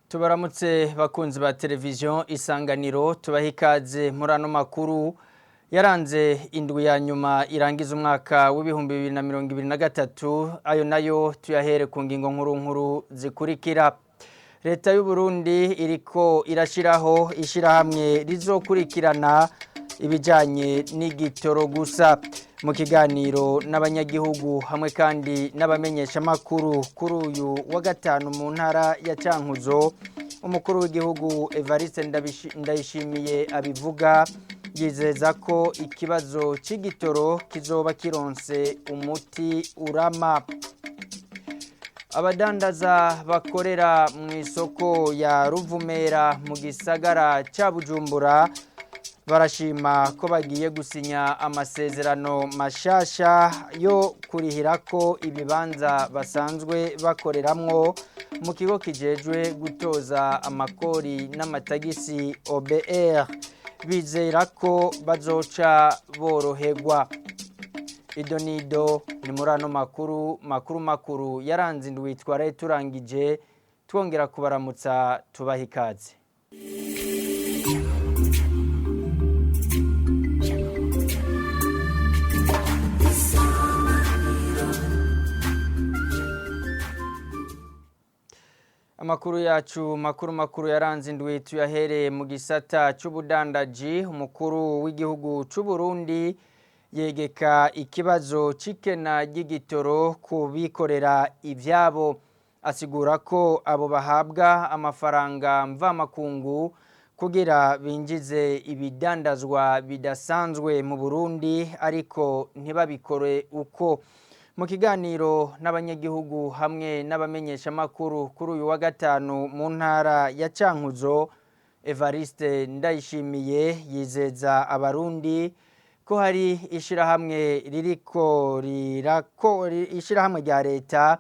Tubaramutse bakunzi ba televiziyo Isanganiro, tubaha ikaze muri ano makuru yaranze indwi ya nyuma irangiza umwaka w'2023. Ayo nayo tuyahere ku ngingo nkuru nkuru zikurikira. Leta y'u Burundi iriko irashiraho ishirahamwe rizokurikirana ibijanye n'igitoro gusa. Mu kiganiro n'abanyagihugu hamwe kandi n'abamenyeshamakuru kuri uyu wa gatanu mu ntara ya Cankuzo, umukuru w'igihugu Evariste Ndayishimiye abivuga yizeza ko ikibazo c'igitoro kizoba kironse umuti urama. Abadandaza bakorera mu isoko ya Ruvumera mu gisagara ca Bujumbura barashima ko bagiye gusinya amasezerano mashasha yo kurihirako ibibanza basanzwe bakoreramwo mu kigo kijejwe gutoza amakori n'amatagisi OBR, bizera ko bazoca boroherwa. Idonido ni muri ano makuru makuru makuru yaranze indwi twaraye turangije, twongera kubaramutsa tubaha ikaze. Amakuru yacu makuru makuru yaranze indwi tuyahereye mu gisata c'ubudandaji. Umukuru w'igihugu c'u Burundi yegeka ikibazo c'ikena ry'igitoro ku bikorera ivyabo, asigura ko abo bahabwa amafaranga mvamakungu kugira binjize ibidandazwa bidasanzwe mu Burundi, ariko ntibabikore uko. Mu kiganiro n'abanyagihugu hamwe n'abamenyeshamakuru kuri uyu wa gatanu mu ntara ya Cankuzo, Evariste Ndayishimiye yizeza abarundi ko hari ishirahamwe ririko rirako ishirahamwe rya leta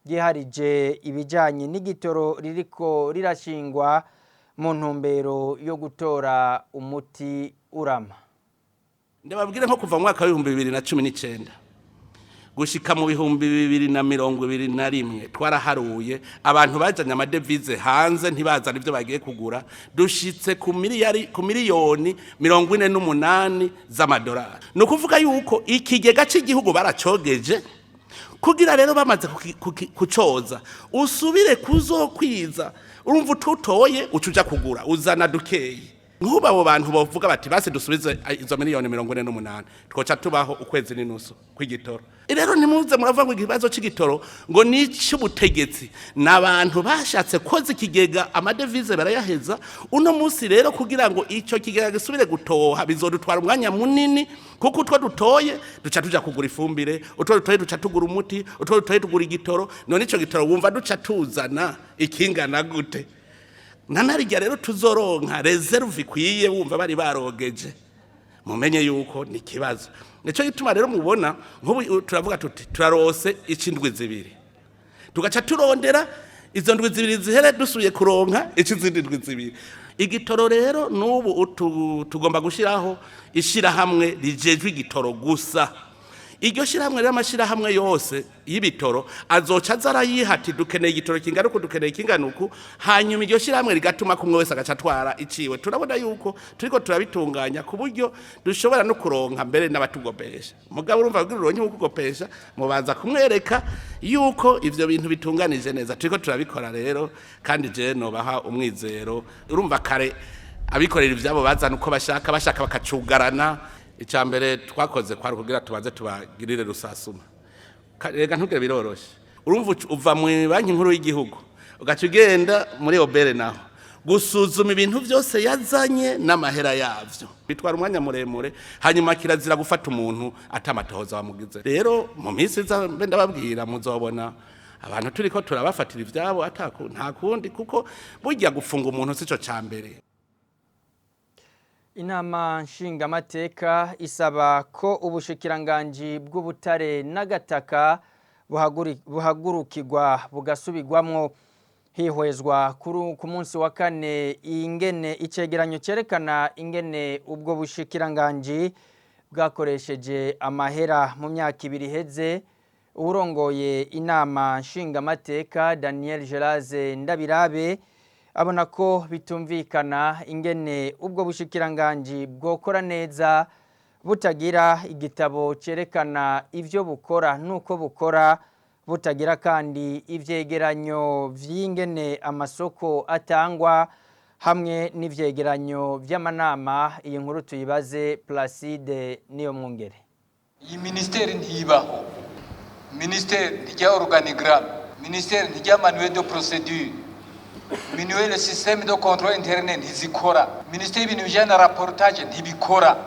ryiharije ibijanye n'igitoro ririko rirashingwa mu ntumbero yo gutora umuti urama. Ndababwire nko kuva mu mwaka w'2019 gushika mu 2021 twaraharuye abantu bajanye amadevize hanze ntibazana ivyo bagiye kugura, dushitse ku miliyari ku miliyoni 48 z'amadolari. Ni ukuvuga yuko ikigega c'igihugu baracogeje, kugira rero bamaze kucoza usubire kuzokwiza, urumva ututoye ucuja kugura uzana dukeyi. Nk'ubu abo bantu bavuga bati basi dusubize izo miliyoni 48, twoca tubaho ukwezi n'inusu kw'igitoro. Rero ntimuze muravuga ngo ikibazo c'igitoro ngo ni ic'ubutegetsi, n'abantu bashatse koza ikigega amadevize barayaheza. Uno munsi rero kugira ngo ico kigega gisubire gutoha bizodutwara umwanya munini, kuko utwo dutoye duca tuja kugura ifumbire, utwo dutoye duca tugura umuti, utwo dutoye tugura igitoro. None ico gitoro wumva duca tuzana ikingana gute? Nanarya rero tuzoronka reserve ikwiye, wumva bari barogeje, mumenye yuko ni kibazo. Nico gituma rero mubona nk'ubu turavuga tuti turarose icindwi zibiri, tugaca turondera izo ndwi zibiri zihere dusuye kuronka ikizindi ndwi zibiri. Igitoro rero n'ubu tugomba gushiraho ishirahamwe rijejwe igitoro gusa. Iryo shirahamwe rero, amashirahamwe yose y'ibitoro azoca aza arayihati dukeneye igitoro kingana uku, dukeneye ikingana uku, hanyuma iryo shirahamwe rigatuma kumwe wese agaca atwara iciwe. Turabona yuko turiko turabitunganya ku buryo dushobora no kuronka mbere n'abatugopesha. Mugabo urumva kugira uronke uwukugopesha mubanza kumwereka yuko ivyo bintu bitunganije neza. Turiko turabikora rero, kandi je nobaha umwizero. Urumva kare abikorera ivyabo bazana uko bashaka, bashaka bakacugarana. Icya mbere twakoze kwari kugira tubanze tubagirire rusasuma. Rega ntugire biroroshe, urumva uva mu banki nkuru y'igihugu ugaca ugenda muri obere naho gusuzuma ibintu byose yazanye n'amahera yavyo, bitwara umwanya muremure. Hanyuma kirazira gufata umuntu atamatohoza wamugize. Rero mu minsi iza mbe ndababwira muzobona abantu turiko turabafatira ivyabo nta kundi, kuko burya gufunga umuntu sico ca mbere. Inama nshingamateka isaba ko ubushikiranganji bw'ubutare n'agataka buhagurukirwa bugasubirwamwo. Hihwezwa ku munsi wa kane ingene icegeranyo cerekana ingene ubwo bushikiranganji bwakoresheje amahera mu myaka ibiri iheze. Uwurongoye inama nshingamateka Daniel Geraze Ndabirabe Abona ko bitumvikana ingene ubwo bushikiranganji bwokora neza butagira igitabo cerekana ivyo bukora nuko bukora, butagira kandi ivyegeranyo vy'ingene amasoko atangwa hamwe n'ivyegeranyo vy'amanama. Iyi nkuru tuyibaze Placide niyo mwungere. Iyi minisiteri ntibaho, minisiteri ntijya organigramme, minisiteri ntijya manuel de procédure, manuel système de contrôle interne ntizikora, minisiteri ibintu bijyana na rapportage ntibikora,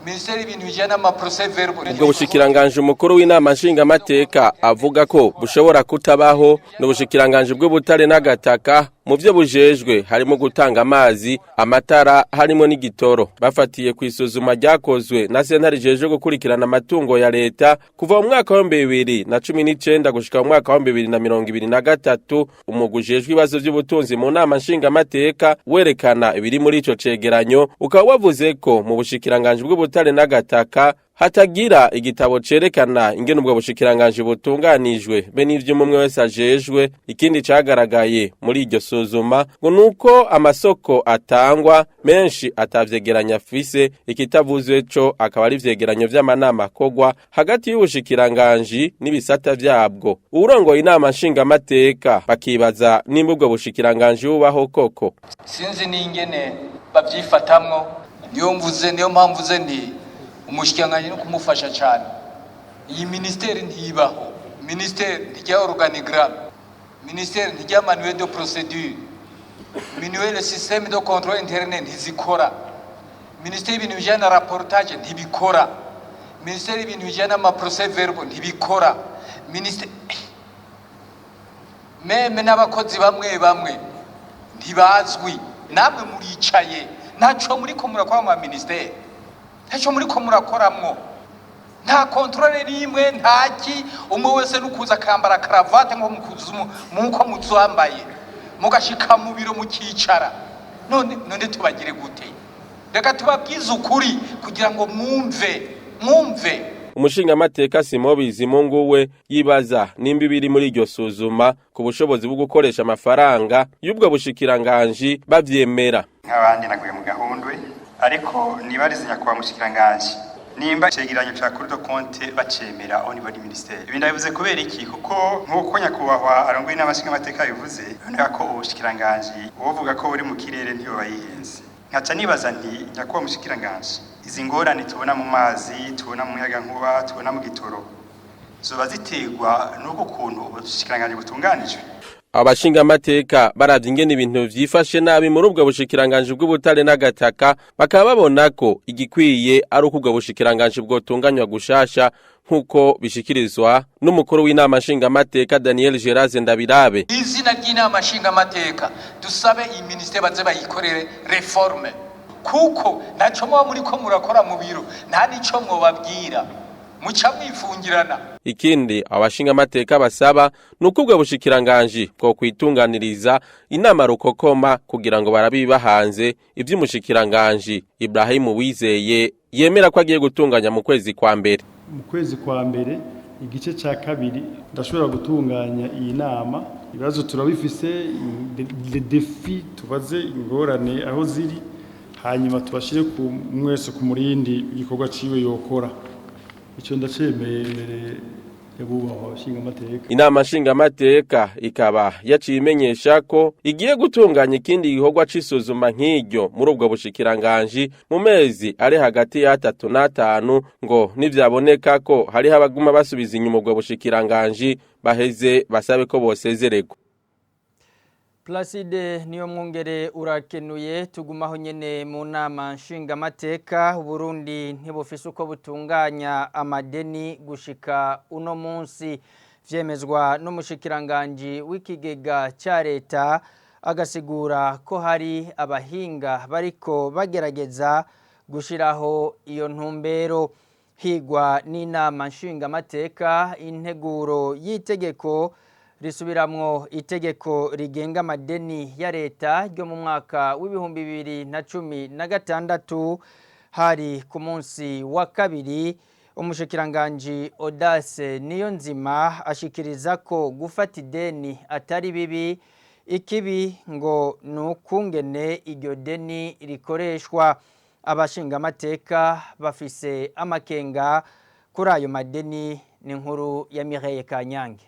minisiteri ibintu bijyana n'amaprocès verbal. Ubwo bushikiranganje umukuru w'inama nshingamateka avuga ko bushobora kutabaho n'ubushikiranganje bw'ubutare n'agataka. Mu byo bujejwe harimo gutanga amazi, amatara, harimo n'igitoro. Bafatiye ku isuzuma ryakozwe na sentare ijejwe gukurikirana amatungo ya leta kuva mu mwaka wa 2019 gushika mu mwaka wa 2023, umugwi ujejwe ibibazo by'ubutunzi mu nama nshingamateka werekana ibiri muri ico cegeranyo, ukaba wavuze ko mu bushikiranganje bw'ubutare n'agataka hatagira igitabo cerekana ingene ubwo bushikiranganje butunganijwe be n'ivyo umwe wese ajejwe. Ikindi cagaragaye muri iryo suzuma ngo nuko amasoko atangwa menshi atavyegeranya afise. Ikitavuzwe co akaba ari ivyegeranyo vy'amanama akogwa hagati y'ubushikiranganji n'ibisata vyabwo. Uwurongoye inama nshingamateka bakibaza nimba ubwo bushikiranganji bubaho koko. Sinzi n'ingene babyifatamwo. Niyo mvuze, niyo mpamvu mvuze nti umushikiranganji no kumufasha cyane. Iyi minisiteri ntibaho, minisiteri ntijya organigramme, minisiteri ntijya manuel de procédure, manuel système de contrôle interne ntizikora, minisiteri ibintu bijyana na rapportage ntibikora, minisiteri ibintu bijyana n'amaprocès verbal ntibikora, minisiteri même n'abakozi bamwe bamwe ntibazwi. Namwe muricaye, ntaco muriko murakora mu minisiteri, ntacyo muriko murakoramwo, nta contrôle n'imwe, ntaki. Umwe wese nukuza akambara karavate nko muzambaye, mugashika mu biro mukicara. None tubagire gute? Reka tubabwize ukuri kugira ngo mwumve, mwumve. Umushingamateka Simon Bizimungu we yibaza nimba ibiri muri iryo suzuma ku bushobozi bwo gukoresha amafaranga y'ubwo bushikiranganji bavyemera. Nk'abandi naguye mu gahundwe, ariko nibarize nyakubahwa mushikiranganji nimba icegeranyo ca Cour des comptes bacemera au niveau du ministère. Ibi ndabivuze kubera iki? Kuko nk'uko nyakubahwa arongoye inama nshingamateka bivuze, biboneka ko ubushikiranganji uwovuga ko buri mu kirere ntiyoba yihenze. Nkaca nibaza nti: nyakubahwa mushikiranganji, izi ngorane tubona mu mazi, tubona mu muyagankuba, tubona mu gitoro, zoba ziterwa n'uko kuntu ubushikiranganji butunganijwe? Abashingamateka baravye ingene ibintu vyifashe nabi muri ubwo bushikiranganji bw'ubutare n'agataka, bakaba babona ko igikwiye ari uko ubwo bushikiranganji bwotunganywa gushasha, nk'uko bishikirizwa n'umukuru w'inama nshingamateka Daniel Geraze Ndabirabe. Izina ry'inama nshingamateka, dusabe iyi minisiteri baze bayikorere réforme, kuko ntacyo muba muriko murakora mu biro, nta n'ico mwobabwira, muca mwifungirana. Ikindi abashingamateka basaba nuko ubwo bushikiranganji bwo kwitunganiriza inama rukokoma kugira ngo barabiba hanze ivy'umushikiranganji Ibrahim Wizeye yemera ko agiye gutunganya mu kwezi kwa mbere. Mu kwezi kwa mbere, igice cya kabiri, ndashobora gutunganya iyi nama. Ibibazo turabifise, les défis, tubaze ingorane aho ziri, hanyuma tubashire ku mwese ku murindi igikorwa ciwe yokora. Icyo ndacemeye imbere y'abubahwa abashingamateka. Inama nshingamateka ikaba yaciye imenyesha ko igiye gutunganya ikindi gikorwa c'isuzuma nk'iryo muri ubwo bushikiranganji mu mezi ari hagati y'atatu n'atanu, ngo nivyaboneka ko hariho abaguma basubiza inyuma ubwo bushikiranganji, baheze basabe ko bosezererwa. Placide niyo mwungere, urakenuye. Tugumaho nyene mu nama nshingamateka. Burundi ntibufise uko butunganya amadeni gushika uno munsi, vyemezwa n'umushikiranganji w'ikigega ca leta, agasigura ko hari abahinga bariko bagerageza gushiraho iyo ntumbero. Higwa n'inama nshingamateka integuro y'itegeko risubiramwo itegeko rigenga amadeni ya leta ryo mu mwaka w'2016, hari ku munsi wa kabiri, umushikiranganji Audace Niyonzima ashikiriza ko gufata ideni atari bibi. Ikibi ngo ni ukungene iryo deni rikoreshwa. Abashingamateka bafise amakenga kuri ayo madeni. Ni inkuru ya Mireille Kanyange.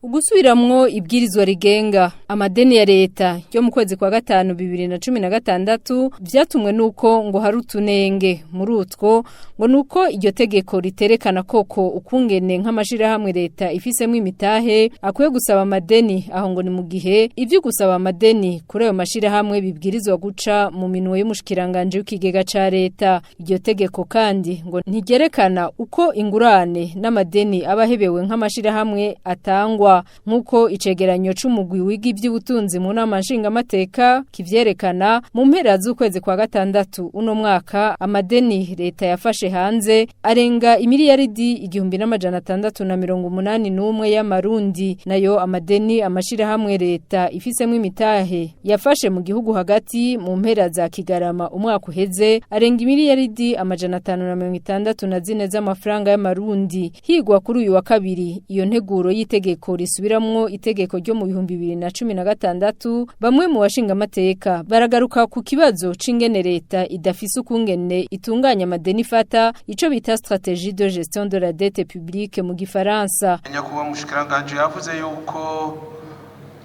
Ugusubiramwo ibwirizwa rigenga amadeni ya leta yo mu kwezi kwa gatanu 2016 vyatumwe nuko ngo hari utunenge muri utwo, ngo nuko iryo tegeko riterekana koko ukungene nk'amashirahamwe leta ifisemwo imitahe akwiye gusaba amadeni. Aho ngo ni mu gihe ivyo gusaba amadeni kuri ayo mashirahamwe bibwirizwa guca mu minwe y'umushikiranganje w'ikigega ca leta. Iryo tegeko kandi ngo ntigerekana uko ingurane n'amadeni aba ahebewe nk'amashirahamwe atangwa, nk'uko icegeranyo c'umugwi wiga ivy'ubutunzi mu nama nshingamateka kivyerekana. Mu mpera z'ukwezi kwa gatandatu uno mwaka, amadeni leta yafashe hanze arenga imiliyaridi 1681 y'amarundi. Nayo amadeni amashirahamwe leta ifisemwo imitahe yafashe mu gihugu hagati mu mpera za Kigarama umwaka uheze arenga imiliyaridi 564 z'amafaranga y'amarundi. Higwa kuri uyu wa kabiri iyo nteguro y'itegeko risubiramwo itegeko ryo mu 2016, bamwe mu bashingamateka baragaruka ku kibazo c'ingene leta idafise ukungene itunganya amadeni ifata, ico bita stratégie de gestion de la dette publique mu gifaransa. Nyakubahwa mushikiranganje yavuze yuko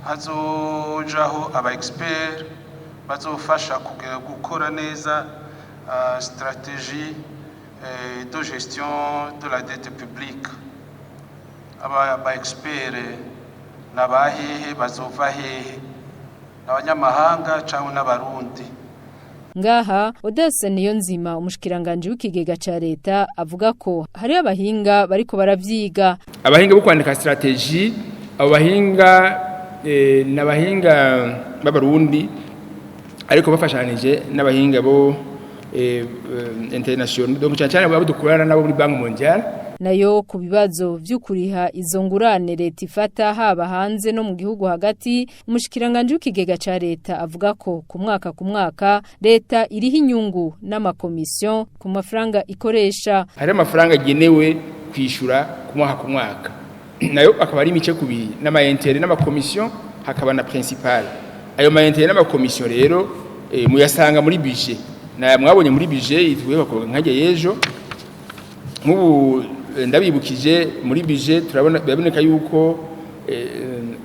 hazojaho aba expert bazofasha gukora neza stratégie de gestion de la dette publique. Aba expert nabahehe? Bazova hehe? N'abanyamahanga cyangwa n'abarundi? Ngaha Odesse Niyonzima, umushikiranganje w'ikigega ca leta, avuga ko hari abahinga bariko baravyiga. Abahinga bo kwandika stratégie, abo bahinga n'abahinga b'abarundi, ariko bafashanije n'abahinga bo international, donc cyane cyane abo dukorana nabo muri Banque mondiale. Nayo ku bibazo vy'ukuriha izo ngurane leta ifata haba hanze no mu gihugu hagati, umushikiranganje w'ikigega ca leta avuga ko ku mwaka ku mwaka leta iriho inyungu n'amakomisiyo ku mafaranga ikoresha. Hari amafaranga agenewe kwishura ku mwaka ku mwaka, nayo akaba ari imice kubiri: n'ama intérêts n'amakomisiyo, hakaba na principal. Ayo ma intérêts n'amakomisiyo rero muyasanga muri budget, na mwabonye muri budget itwe nkajya yejo. Nk'ubu ndabibukije, muri budget turabona biraboneka yuko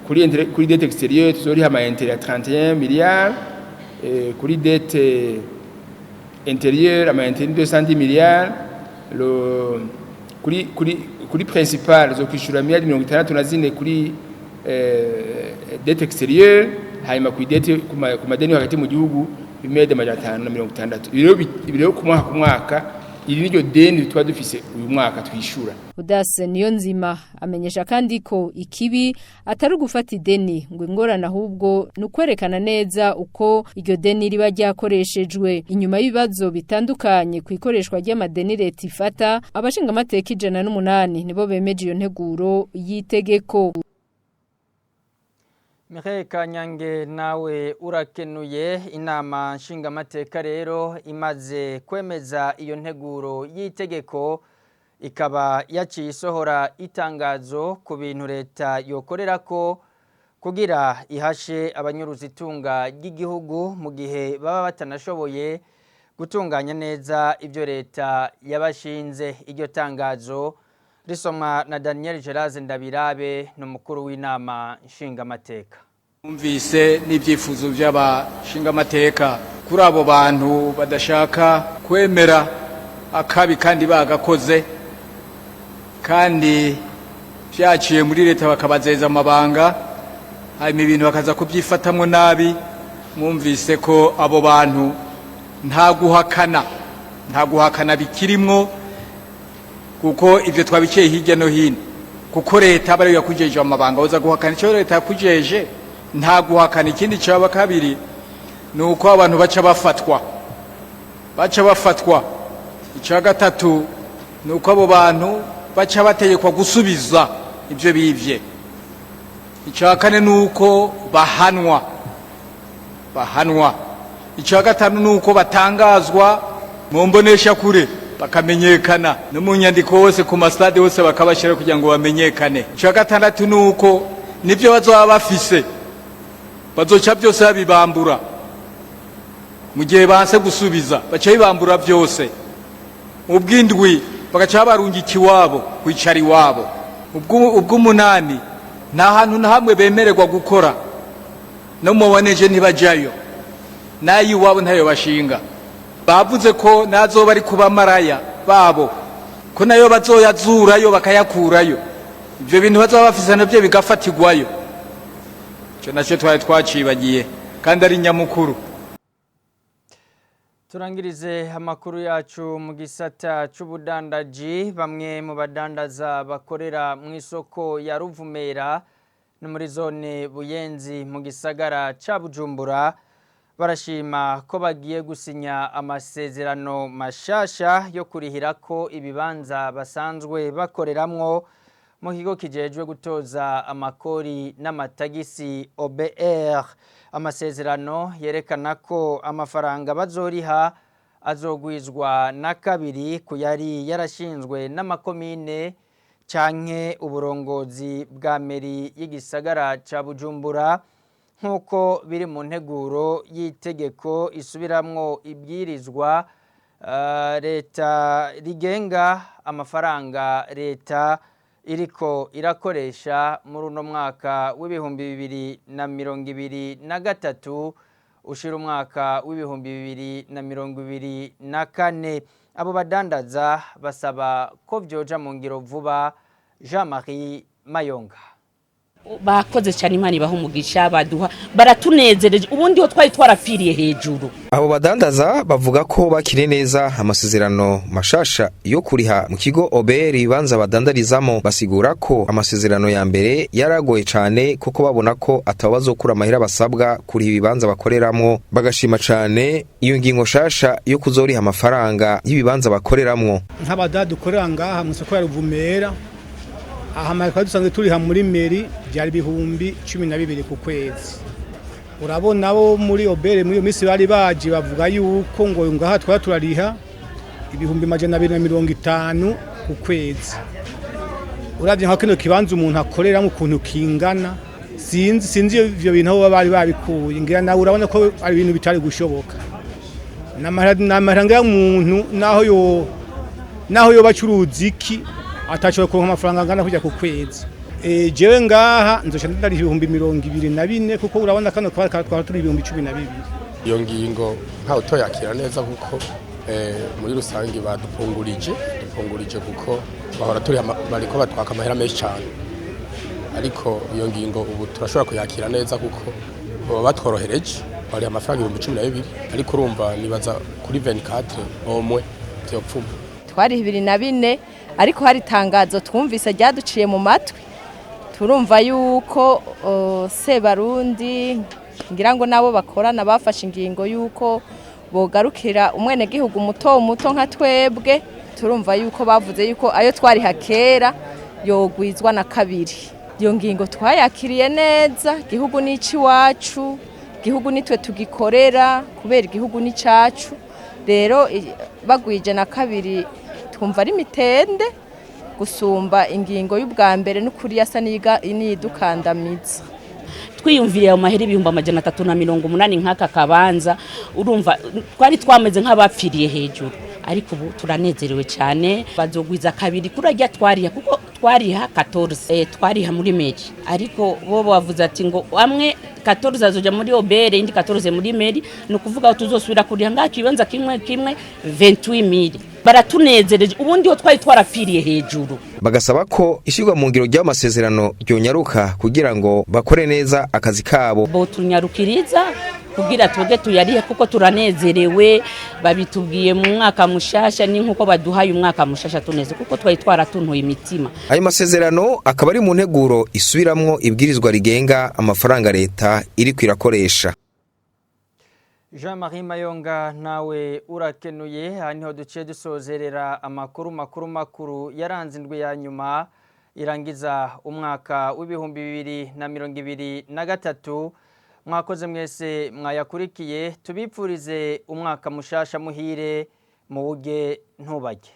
kuri dette extérieure tuzoriha ama intérêts ya 31 milliards, kuri dette intérieure ama intérêts 210 milliards, le kuri principal zo kwishura miliyari 64 kuri dette extérieure, hanyuma ku dette ku madeni hagati mu gihugu miliyari 560. Ibi rero ku mwaka ku mwaka, iri niryo deni tuba dufise uyu mwaka twishura. Udase Niyonzima amenyesha kandi ko ikibi atari ugufata ideni, ngo ingorane ahubwo ni ukwerekana neza uko iryo deni riba ryakoreshejwe. Inyuma y'ibibazo bitandukanye ku ikoreshwa ry'amadeni leta ifata, abashingamateka 108 nibo bemeje iyo nteguro y'itegeko. Mireille Kanyange, nawe urakenuye. Inama nshingamateka rero imaze kwemeza iyo nteguro y'itegeko, ikaba yaciye isohora itangazo ku bintu leta yokorera ko kugira ihashe abanyuruza itunga ry'igihugu mu gihe baba batanashoboye gutunganya neza ibyo leta yabashinze. Iryo tangazo risomwa na Daniel Geraze Ndabirabe, n'umukuru w'inama nshingamateka. Numvise n'ibyifuzo by'abashingamateka kuri abo bantu badashaka kwemera akabi kandi bagakoze, kandi byaciye muri leta, bakabazeza amabanga, hanyuma ibintu bakaza kubyifatamwo nabi. Mwumvise ko abo bantu nta guhakana bikirimwo, kuko ibyo twabiciye hirya no hino, kuko leta aba ariyo yakujeje amabanga. Uza guhakana icyo leta yakujeje? Nta guhakana. Ikindi cyaba kabiri ni uko abantu baca bafatwa. Icya gatatu ni uko abo bantu baca bategekwa gusubiza ibyo bibye. Icya kane ni uko bahanwa. Icya gatanu ni uko batangazwa mu mboneshakure, bakamenyekana, no mu nyandiko hose, ku masitade hose bakabashyira kugira ngo bamenyekane. Icya gatandatu ni uko nibyo bazaba bafise. Bazoca byose babibambura mu gihe banse gusubiza, baca bibambura byose. Ubw'indwi bagaca barungika iwabo, kwicara iwabo. Ubw'umunani, nta hantu na hamwe bemererwa gukora, no mu boneje ntibajayo, n'ay'iwabo ntayo bashinga. Bavuze ko nazoba ari kuba maraya babo, ko nayo bazoyazurayo bakayakurayo. Ibyo bintu bazaba bafise nabyo bigafatirwayo. Icyo nacyo twari twacibagiye kandi ari nyamukuru. Turangirize amakuru yacu mu gisata c'ubudandaji. Bamwe mu badandaza bakorera mu isoko ya Ruvumera no muri zone Buyenzi mu gisagara ca Bujumbura barashima ko bagiye gusinya amasezerano mashasha yo kurihirako ibibanza basanzwe bakoreramwo mu kigo kijejwe gutoza amakori n'amatagisi OBR. Amasezerano yerekana ko amafaranga bazoriha azogwizwa na kabiri ku yari yarashinzwe n'amakomine canke uburongozi bwa meri y'igisagara ca Bujumbura, nk'uko biri mu nteguro y'itegeko isubiramwo ibwirizwa leta rigenga amafaranga leta iriko irakoresha muri uno mwaka w'2023 ushira umwaka w'2024. Abo badandaza basaba ko vyoja mu ngiro vuba. Jean-Marie Mayonga. Bakoze cyane, Imana ibaha umugisha, baduha baratunezereje, ubundi ho twari twarapfiriye hejuru. Abo badandaza bavuga ko bakiriye neza amasezerano mashasha yo kuriha mu kigo OBR ibibanza badandarizamo. Basigura ko amasezerano ya mbere yaragoye cane, kuko babona ko atabo bazokura amahera basabwa kuriha ibibanza bakoreramwo. Bagashima cane iyo ngingo shasha yo kuzoriha amafaranga y'ibibanza bakoreramwo. Nk'abadada dukorera ngaha mu isoko ya Ruvumera, aha twari dusanzwe turiha muri meri byari 12,000 ku kwezi. Urabona bo muri OBR muri iyo minsi bari baje bavuga yuko ngo ngaha twari turariha 250,000 ku kwezi. Uravye nka kino kibanza umuntu akoreramo ukuntu kingana, sinzi ivyo bintu aho bari babikuye. Ngira nawe urabona ko ari ibintu bitari gushoboka. N'amahera y'umuntu naho yo bacuruza iki atashobora kuronka amafaranga angana kujya ku kwezi. Jewe ngaha nzoca ndariha 24,000, kuko urabona kano twaba turi 12,000. Iyo ngingo ntawe utoyakira neza, kuko muri rusange badupungurije dupungurije, kuko bahora turi bariko batwaka amahera menshi cyane. Ariko iyo ngingo ubu turashobora kuyakira neza, kuko baba batworohereje, bari amafaranga 12,000. Ariko urumva nibaza kuri 24 omwe vyopfuma. Twari 24, ariko hari itangazo twumvise ryaduciye mu matwi, turumva yuko Sebarundi ngira ngo nabo bakorana bafashe ingingo yuko bogarukira umwenegihugu muto muto nka twebwe. Turumva yuko bavuze yuko ayo twariha kera yogwizwa na kabiri. Iyo ngingo twayakiriye neza. Igihugu ni icy'iwacu, igihugu nitwe tugikorera, kubera igihugu ni cyacu. Rero bagwije na kabiri twumva ari mitende gusumba ingingo y'ubwa mbere, n'ukuri yasa n'iyidukandamiza. Twiyumviriye ayo mahera 380,000 nk'aka kabanza, urumva twari twameze nk'abapfiriye hejuru. Ariko ubu turanezerewe cyane, bazogwiza kabiri kurajya twariha, kuko twariha 14 twariha muri meri. Ariko bo bavuze ati ngo amwe 14 azoja muri OBR, indi 14 muri meri. Ni ukuvuga tuzosubira kuriha ngaho ikibanza kimwe kimwe 28,000. Baratunezereje, ubundi ho twari twarapfiriye hejuru. Bagasaba ko ishyirwa mu ngiro ry'amasezerano ryonyaruka kugira ngo bakore neza akazi kabo. Bo tunyarukiriza kugira twebwe tuyarihe, kuko turanezerewe. Babitubwiye mu mwaka mushasha, ni nkuko baduhaye umwaka mushasha tuneze, kuko twari twaratuntuye imitima. Ayo masezerano akaba ari mu nteguro isubiramwo ibwirizwa rigenga amafaranga leta iriko irakoresha. Jean-Marie Mayonga, nawe urakenuye. Aha niho duciye dusozerera amakuru makuru yaranze indwi ya nyuma irangiza umwaka w'2023. Mwakoze mwese mwayakurikiye, tubipfurize umwaka mushasha muhire, muwuge ntubage.